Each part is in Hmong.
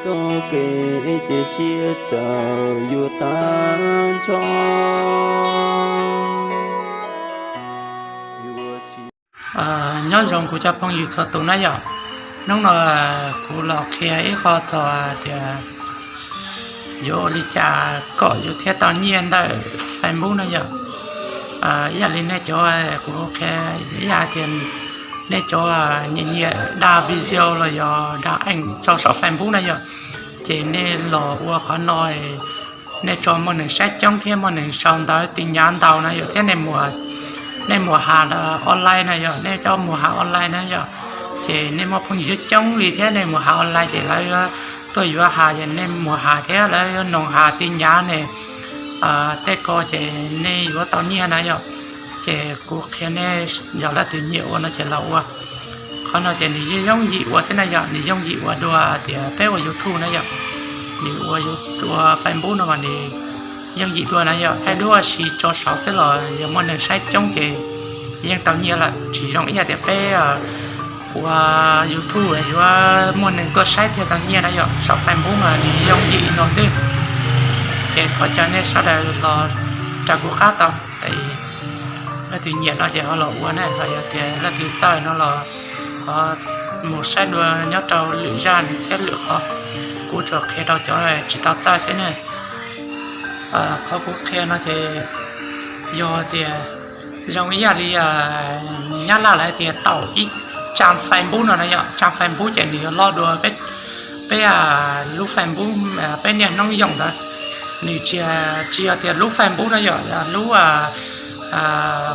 Ua ke ces siab txawv yuav tag nrho. Nyob zoo kuv cov phooj ywg txhua tus na yom. Hnub no kuv los qhia ib qho txog tias yuav ua li cas kom yus thiaj tau nyiaj ntawm Facebook na yom. Ib yam li nej cov, kuv qhia ib yam tias nej cov nyiam nyiam dag video los yog dag eem tso saum Facebook na yom, ces nej los ua qhov no, nej tso muaj neeg saib coob thiab muaj neeg sau ntawv tin nyuj ntau na yom, thiab nej mus, nej mus has online na yom, nej cov mus has online na yom, ces nej muaj phooj ywg coob li thiab nej mus has online ces lawv tuaj yuav has, nej mus has thiab lawv yuav nug has tin nyuj ne, tej ko ces nej yuav tau nyiaj na yom. Ces kuv qhia nej, yog leej twg nyiam ua no ces los ua. Qhov no ces nws yooj yim ua xwb na yom, nws yooj yim ua dua tias peb ua YouTube na yom. Nws ua, ua Facebook no mas nws yooj yim dua na yom, thaij duab ua si tso saud xwb los yog muaj neeg saib coob ces yeej tau nyiaj lawm, tsis zoo ib yam tias peb ua YouTube yuav muaj neeg tuaj saib thiaj tau nyiaj na yom. Saum Facebook mas nws yooj yim no xwb. Ces thov caw nej sawv daws los raws kuv qab tau, leej twg nyiam no ces ho los ua na, ho yog tias leej twg txawj no los ho mus saib dua nyob rau lwm zaj thiab lwm qhov. Kuv tsuas qhia rau cov tsis tau txawj xwb ne. Qhov kuv qhia no ces yog tias zoo ib yam li Nyab Laj lawv tias tau ib trang Facebook no na yom, trang Facebook ces nws yuav loj dua peb lub Facebook peb niaj hnub yoom ntawd. Nws tsis, tsis yog tias lub Facebook no yom, lub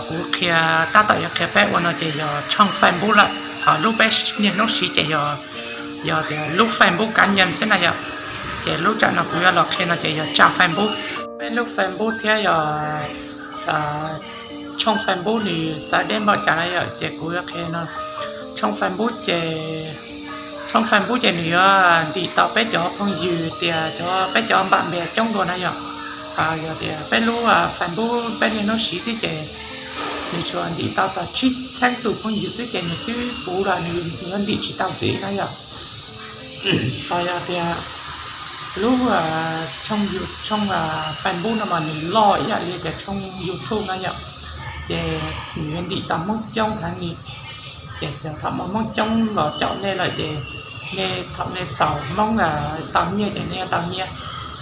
kuv qhia, tab tom yuav qhia peb ua no ces yog tshooj Facebook lawm, ho lub peb niaj hnub siv ces yog, yog tias lub Facebook cá nhân xwb na yom. Ces lub tsam no kuv yuav los qhia no ces yog trang Facebook. Peb lub Facebook thiab yog tshooj Facebook nws txawv deb npaum cas na yom, ces kuv yuav qhia no. Tshooj Facebook ces, tshooj Facebook ces nws yuav ntim tau peb cov phooj ywg tias cov, peb cov npam npias coob dua na yom. Yog tias peb lub Facebook peb niaj hnub siv xwb ces nws tsuas ntim tau txog tsib txheeb tus phooj ywg xwb ces nws twb puv los nws yuav ntim tsis tau ntxiv na yom. Ho yog tias lub tshooj, tshooj Facebook no mas nws loj ib yam li tias tshooj YouTube na yom, ces nws yuav ntim tau Hmoob coob heev li. Ces thaum muaj Hmoob coob los caum nej lawm ces nej, thaum nej txaus Hmoob tau nyiaj ces nej yuav tau nyiaj.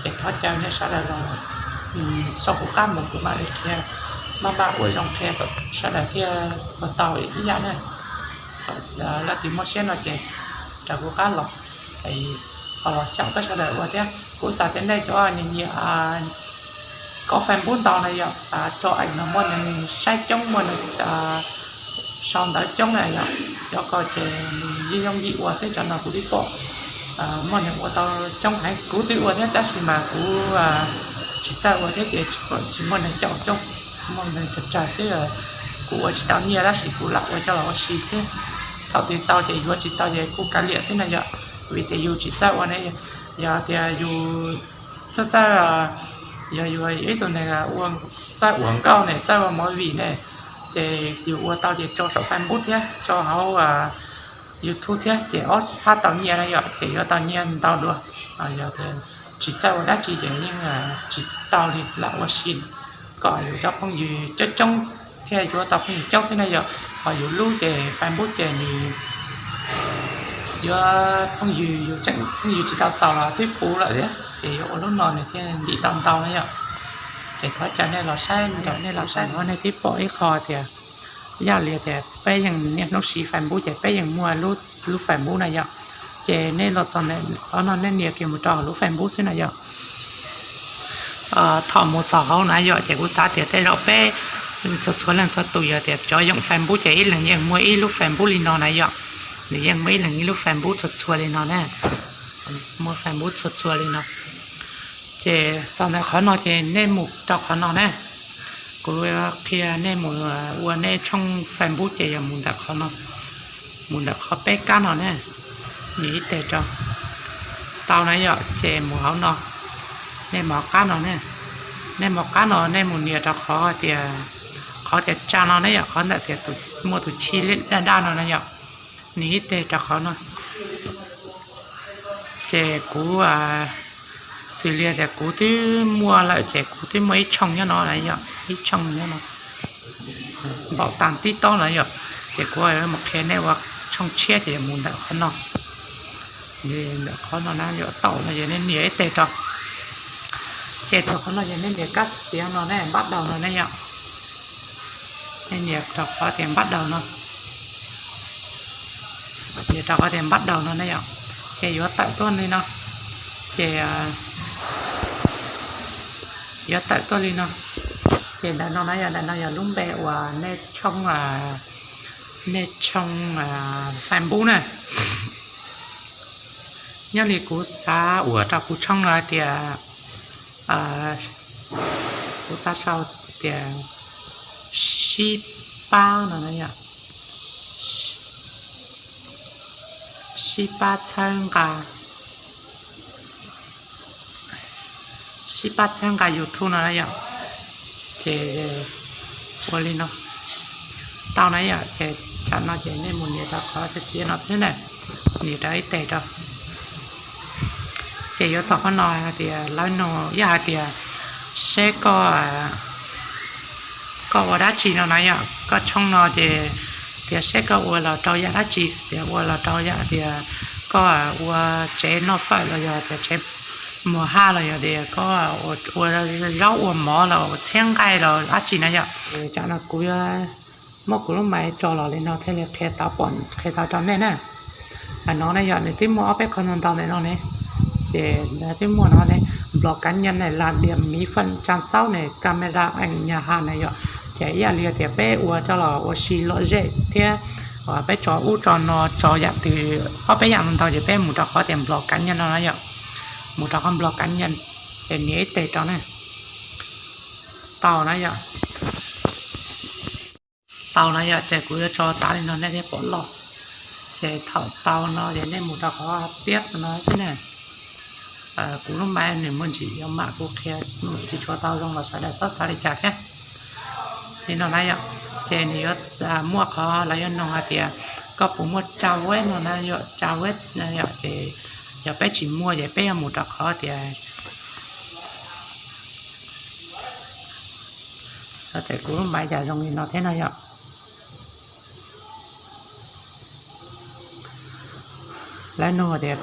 Ces thov caw nej sawv daws los saum kuv qab mus kuv mam li qhia, maj mam ua zoo qhia kom sawv daws thiaj ua tau ib yam na. Leej twg muaj siab no ces raws kuv qab los, ho los xyaum peb sawv daws ua thiab. Kuv xav tias nej cov nyiam nyiam kob Facebook ntau na yom, tso eem no muaj neeg saib coob, muaj neeg sau ntawv coob na yom. Cov ko ces nws yooj yim ua xwb, cov no kuv twb pom muaj neeg ua tau coob heev, kuv twb ua thiab tab sis mas kuv tsis txawj ua thiab ces tsis muaj neeg caum coob, muaj neeg tsawg tsawg xwb. Kuv ua tsis tau nyiaj tab sis kuv lam ua coj los ua si xwb. Thaum twg tau ces yuav, tsis tau ces kuj kav liam xwb na yom, vim tias yus tsis txawj ua ne. Yog tias yus txawj, txawj, yog yus ib tug neeg ua, txawj ua nkauj ne, txawj ua movie ne, ces yus ua tau ces tso saum Facebook thiab tso hauv YouTube thiab ces ob phab tau nyiaj na yom, ces yuav tau nyiaj ntau dua. Yog tias tsis txawj ua dab tsi ces yeej tsis tau li, lam ua si kom yus cov phooj ywg coob coob thiaj yuav tau phooj ywg coob xwb na yom. Ho yus lub ces Facebook ces nws yuav phooj ywg, yus tseem phooj ywg tsis tau txaus los twb puv lawm thiab, ces yuav ua lub no nws thiaj ntim tau ntau na yom. Ces thov caw nej los saib, nej los saib no nej twb pom ib qho tias, yog li tias peb yeej niaj hnub siv Facebook ces peb yeej muaj lub Facebook na yom. Ces nej los txog ntawm qhov no nej nias kiag mus rau lub Facebook xwb na yom. Thaum mus txog hauv na yom, ces kuv xav tias tej zaum peb txhua txhua leej txhua tus yog tias cov yoom Facebook ces ib leeg yeej muaj ib lub Facebook li no na yom. Nws yeej muaj ib leeg ib lub Facebook txhua txhua li no na. Muaj Facebook txhua txhua li no. Ces txog ntawm qhov no ces nej mus rau qhov no na. Kuv qhia nej mus ua nej tshooj Facebook ces yog mus ntawm qhov no, mus ntawm qhov peb kab no na. Nias ib teg rau. Tau na yom, ces mus hauv no. Nej mus qab no na. Nej mus qab no nej mus nias rau qhov tias, qhov tias tsa no na yom, qhov ntawm tias muaj tus chij daj daj no na yom. Nias ib teg rau qhov no. Ces kuv xws li tias kuv twb muaj lawm ces kuv twb muaj ib tshooj nyob no na yom, ib tshooj nyob no, npaum tas tib tob no yom. Ces kuv mus qhia nej ua tshooj tshiab ces yuav mus ntawm qhov no. Ntawm qhov no na yom, tau no ces nej nias ib teg rau. Ces rau qhov no ces nej nias kab xiav no ne, npab daus no ne yom. Nej nias rau qhov tias npab daus no, nias rau qhov tias npab daus no ne yom. Ces yuav tawm tuaj li no, ces yuav tawm tuaj li no. Ces ntawm no na yom, ntawm no yog lub npe uas nej tshooj, nej tshooj Facebook na. Nyob li kuv xav ua rau kuv tshooj no hais tias, kuv xav sau tias sib pab no na yom, sib pab txhawb nqa, sib pab txhawb nqa YouTube no na yom. Ces ua li no tau na yom. Ces tsam no ces nej mus nias rau qhov xiav xiav no thiab na, nias rau ib teg rau. Ces yuav txog qhov no hais tias lawv nug yog hais tias seb koj, koj ua dab tsi no na yom, koj tshooj no ces tias seb koj ua los rau yam dab tsi, tias ua los rau yam tias koj ua tsev noj fawm los yog tias tsev muag haj los yog tias koj ua zaub ua mov los ua txhiab nqaij los dab tsi na yom. Tsam no kuv yuav muab kuv lub mais tso los li no thiaj li qhia tau pom qhia tau rau nej na. Hais no ne yom, nws twb muaj ob peb qho ntau ntau ntawm no ne. Ces nws twb muaj no ne, block cá nhân này là điểm mỹ phẩm trang web này, camera ảnh nhà hàng này yom. Ces ib yam li tias peb ua coj los ua si lom zem thiab peb tso ub tso no tso yam twg ob peb yam ntau ces peb mus rau qhov tias block cá nhân no na yom. Mus rau qhov block cá nhân, ces nias ib teg rau na. Tau na yom. Tau na yom, ces kuv yuav tso tav li no nej thiaj pom loj. Ces thaum tau no ces nej mus rau qhov tiab no xwb na. Kuv lub mais nws muaj ntsis yuav mam kuv qhia tsis tshua tau zoo los sawv daws txhob xav li cas thiab. Li no na yom, ces nws yuav muaj qhov lawv yuav nug hais tias koj puas muaj trang web no na yom, trang web na yom. Ces yog peb tsis muaj ces peb yuav mus rau qhov tias, kuv lub mais cas zoo li no thiab no yom. Lawv nug tias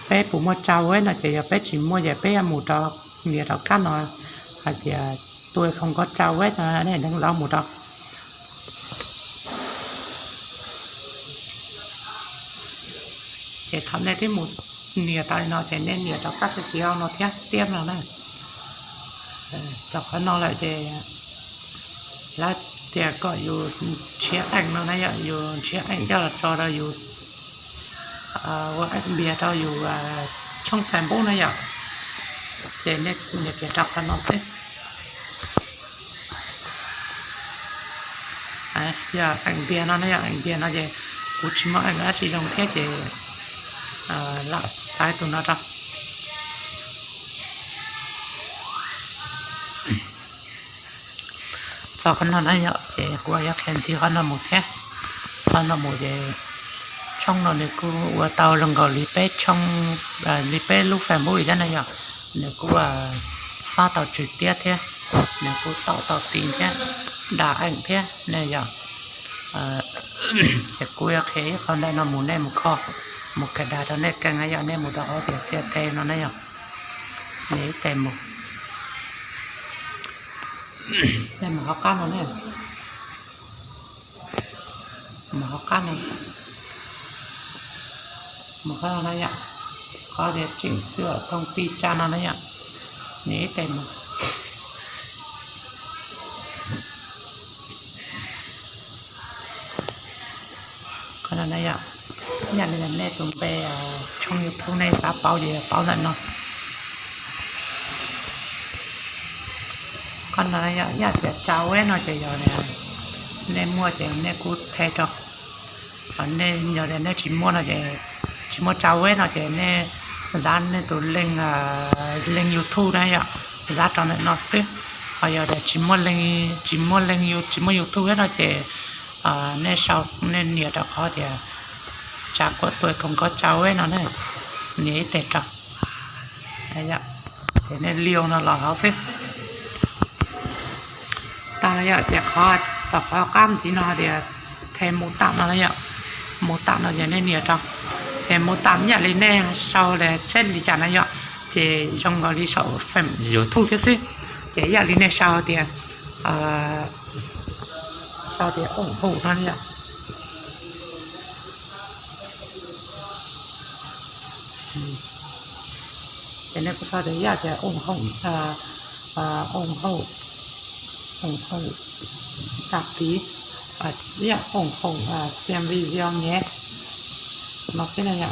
peb puas muaj trang web no ces yog peb tsis muaj ces peb yuav mus rau, nias rau kab no hais tias tôi không có trang web no, nej deev lov mus rau. Ces thaum nej twb mus nias tau li no ces nej nias rau kab xiav xiav no thiab tiab no na. Txog qhov no lawm ces lawv tias kom yus nrhiav eem no na yom, yus nrhiav eem coj los tso rau yus ua eem npias rau yus tshooj Facebook na yom. Ces nej nias kiag rau qhov no xwb. Yog eem npias no na yom, eem npias no ces kuv tsis muaj eem dab tsi zoo thiab ces lam xaiv tus no rau. Txog qhov no na yom, ces kuv yuav qhia ntxiv qhov no mus thiab. Qhov no mus ces tshooj no nws kuj ua tau zoo nkaus li peb tshooj, li peb lub Facebook thiab na yom. Nws kuj fab tau tswv tiab thiab, nws kuj tau tau ti thiab, da eem thiab ne yom. Ces kuv yuav qhia ib qho ntawm no mus, nej mus kho, mus kawm dag rau nej keej na yom, nej mus rau qhov tias xiab te no na yom. Nias ib teg mus, nej mus qhov qab no ne, mus qhov qab no, mus qhov no na yom, qhov tias chỉnh sửa thông tin trang no na yom, nias ib teg mus. Qhov no na yom, ib yam li nej tus npe tshooj YouTube nej xav pauv ces pauv ntawm no. Qhov no yog ib yam tias trang web no ces yog nej muaj ces nej kuj the rau. Ho nej yog tias nej tsis muaj no ces, tsis muaj trang web no ces nej zab nej tus leej, leej YouTube na yom, zab rau ntawm no xwb. Ho yog tias tsis muaj leej, tsis muaj leej, tsis muaj YouTube no ces nej sau, nej nias rau qhov tias trang của tôi không có trang web no ne. Nias ib teg rau. Ces nej liu no los hauv xwb. Tau no yom, ces qhov txog qhov qab ntxiv no tias them mus tam no na yom. Mus tam no ces nej nias rau. Ces mus tam ib yam li nej sau li tsheb li cas na yom, ces zoo nkaus li saum feem YouTube thiab xwb. Ces ib yam li nej sau tias, sau tias ủng hộ no yom. Ces nej kuj sau tias ib yam tias ủng hộ, ủng hộ, ủng hộ đăng ký, ủng hộ xem video nhé no xwb na yom.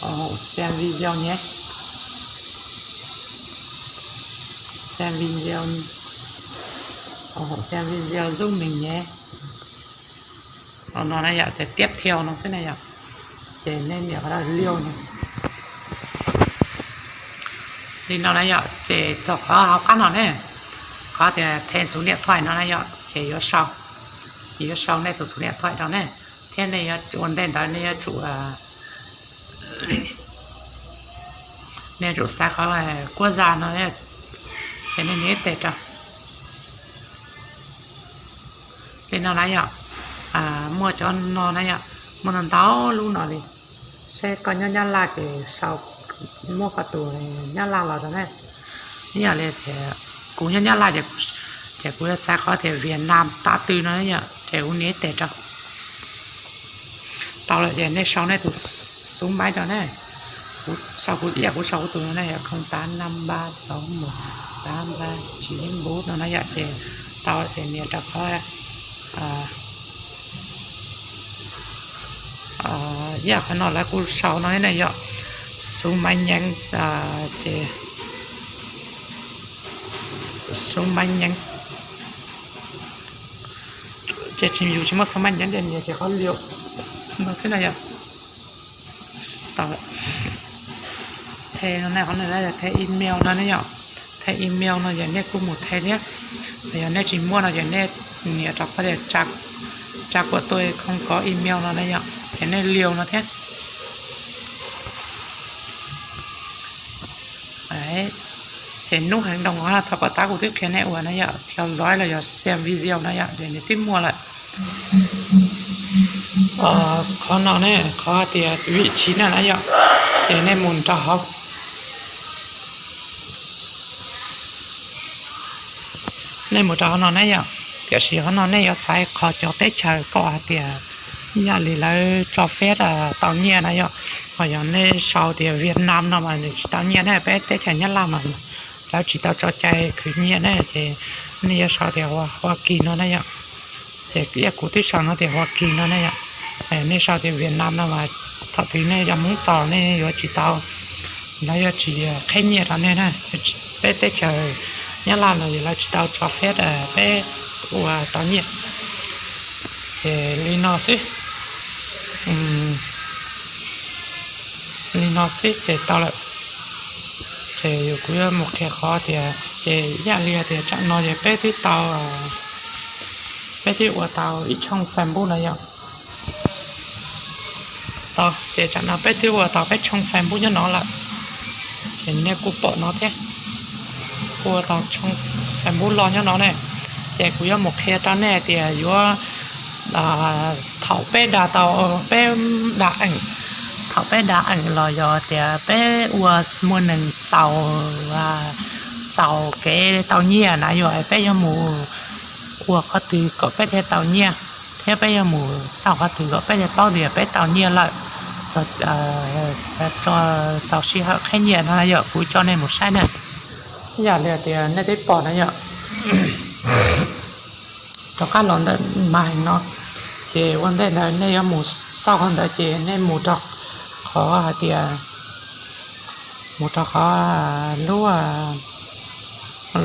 Ủng hộ xem video nhé. Xem video, ủng hộ xem video giúp mình nhé. No na yom, ces tiếp theo no xwb na yom. Ces nej nias qhov liu no. Li no na yom, ces txog qhov hauv qab no ne, qhov tias thêm số điện thoại no na yom, ces yuav sau, yuav sau nej tus số điện thoại rau ne, thiab nej yuav ua ntej ntawd nej yuav tsum, nej yuav tsum xaiv qhov quốc gia no, ces nej nias ib teg rau. Li no na yom, muaj cov no na yom, muaj ntau ntau lub no li. Seb koj nyob Nyab Laj ces sau, muab koj tus Nyab Laj los rau ne. Ib yam li tias kuv nyob Nyab Laj ces, ces kuv yuav xaiv qhov tias Việt Nam tám tư no yom, ces kuv nias ib teg rau. Tau lawm ces nej sau nej tus số máy rau ne. Kuv sau, kuv ib yam kuv sau kuv tus no ne yom, không tám năm ba sáu một tám ba chín bốn no na yom, ces tau lawm ces nias rau qhov ib yam qhov no lawv kuj sau no na yom, số máy nhắn, ces số máy nhắn. Ces tsis, yus tsis muaj số máy nhắn ces nias ces qhov liu no xwb na yom. Tau lawm. Qhov no, qhov no yog qhov email no ne yom. Qhov email no yog nej kuj mus qhia thiab. Yog nej tsis muaj no ces nej nias rau qhov tias tra của tôi không có email no ne yom, ces nej liu no thiab. Ces hnub heev doo no thov kom tab kuv twb qhia nej ua na yom, theo dõi los yog xem video na yom, ces nws twb muaj lawm. Qhov no ne, qhov tias vị trí no na yom, ces nej mus rau hauv, nej mus rau qhov no na yom. Tiam sis qhov no nej yuav xaiv qhov cov teb chaws kom hais tias ib yam li lawv cho phép tau nyiaj na yom. Ho yog nej sau tias Việt Nam no mas nws tsis tau nyiaj ne, peb teb chaws Nyab Laj mas lawv tsis tau tso cai khwv nyiaj ne, ces nej yuav sau tias Hoa Kỳ no na yom. Ces ib yam kuv twb sau no tias Hoa Kỳ no ne yom. Nej sau tias Việt Nam no mas thaum twg nej cov Hmoob txaus nej yuav tsis tau, lawv yuav tsis qheb nyiaj rau nej na. Peb teb chaws Nyab Laj no lawv tsis tau cho phép peb ua tau nyiaj. Ces li no xwb, li no xwb ces tau lawm. Ces yus kuv yuav mus qhia qhov tias, ces ib yam li tias tsam no ces peb twb tau, peb twb ua tau ib tshooj Facebook no yom. Tau, ces tsam no peb twb ua tau peb tshooj Facebook nyob no lawm. Ces nej kuj pom no thiab, kuj ua tau tshooj Facebook los nyob no ne. Ces kuv yuav mus qhia rau nej tias yuav, thaum peb da tau, peb da eem, thaum peb da eem los yog tias peb ua muaj neeg txaus, txaus kev tau nyiaj na yom, peb yuav mus ua qhov twg kom peb thiaj tau nyiaj, thiab peb yuav mus xauj qhov twg kom peb thiaj paub tias peb tau nyiaj lawm, txaus sij hawm qheb nyiaj no na yom. Kuv coj nej mus saib na. Ib yam li tias nej twb pom na yom, rov qab los ntawm màn hình no, ces ua ntej ntawd nej yuav mus xauj qhov ntawd ces nej mus rau qhov hais tias, mus rau qhov lub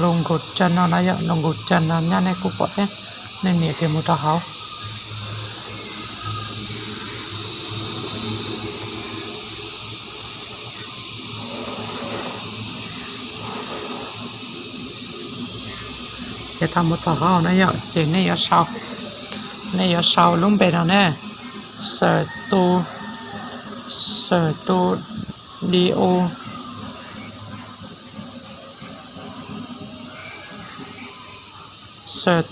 lus nkus tsa no na yom, lus nkus tsa no nyab nej kuj pom thiab, nej nias kiag mus rau hauv. Ces thaum mus txog hauv na yom, ces nej yuav sau, nej yuav sau lub npe no ne, Xav Tu, Studio,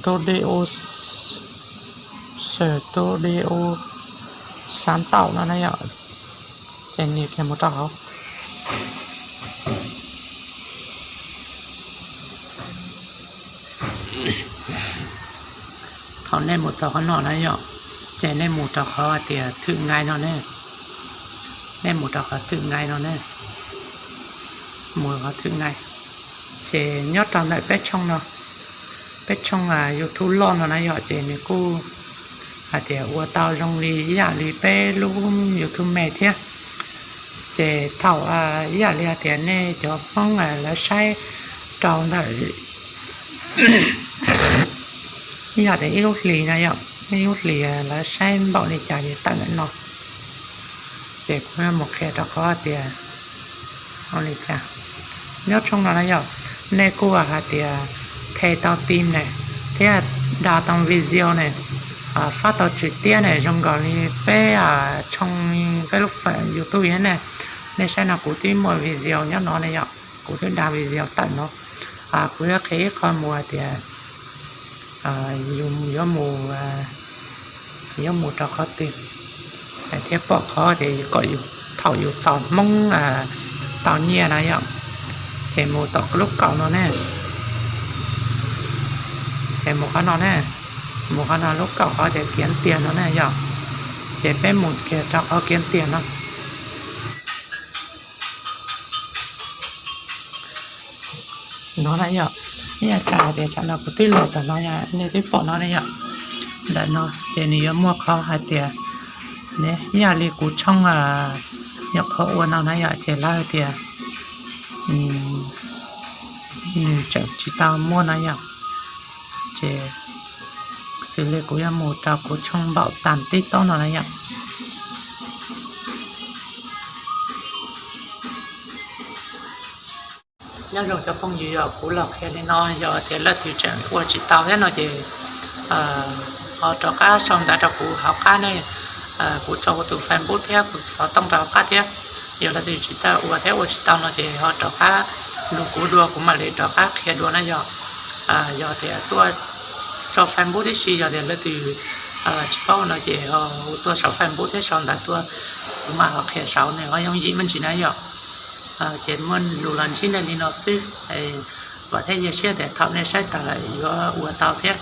Studio, Studio sáng tạo no na yom. Ces nias kiag mus rau hauv. Thaum nej mus txog qhov no na yom, ces nej mus rau qhov hais tias thử ngay no ne. Nej mus rau qhov thử ngay no ne. Mus qhov thử ngay. Ces nyob rau ntawm peb tshooj no, peb tshooj YouTube loj no na yom, ces nws kuj hais tias ua tau zoo li ib yam li peb lub YouTube me thiab. Ces thaum ib yam li hais tias nej cov Hmoob lawv saib rau ntawm ib yam tias ib lub hlis na yom, ib lub hlis lawv saib npaum li cas ces tawm ntawm no. Ces kuv mus qhia rau qhov tias ua li cas. Nyob tshooj no na yom, nej kuj hais tias the tau tin ne, thiab đào tau video ne, phát tau trực tiếp ne, zoo nkaus li peb tshooj, peb lub YouTube ne. Nej saib no kuv twb muaj video nyob no ne yom, kuv twb đào video tawm no. Kuv yuav qhia ib qho mus hais tias yus yuav mus, yuav mus rau qhov twg thiab pom qhov tias kom yus, thaum yus txog hmoov tau nyiaj na yom. Ces mus tom lub kaum no ne, ces mus qhov no ne, mus qhov no lub kaum qhov tias kiếm tiền no ne yom. Ces peb mus kiag rau qhov kiếm tiền no. No na yom, ib yam li hais tias tsam no kuv twb los txog no, nej twb pom no ne yom. Ntawm no ces nws yuav muaj qhov hais tias, ib yam li kuv tshooj nyuam qhuav ua no na yom, ces lawv hais tias nws tseem tsis tau muaj na yom. Ces xws li kuv yuav mus rau kuv tshooj npaum tag tib tob no na yom. Nyob zoo cov phooj ywg, yog kuv los qhia li no, yog tias leej twg tseem ua tsis tau thiab no ces ho rov qab sau ntawv rau kuv hauv qab ne. Kuv tso kuv tus Facebook thiab kuv xov tooj rau hauv qab thiab. Yog leej twg tsis txawj ua thiab ua tsis tau no ces ho rov qab nug kuv dua, kuv mam li rov qab qhia dua na yom. Yog tias tuaj tso Facebook tib si, yog tias leej twg tsis paub no ces ho tuaj saum Facebook thiab sau ntawv tuaj, kuv mam ho qhia saud, nws ho yooj yim me ntsis na yom. Ces muaj lus los ntsib nej li no xwb, vam thiab cia siab tias thaum nej saib tas lawm yuav ua tau thiab.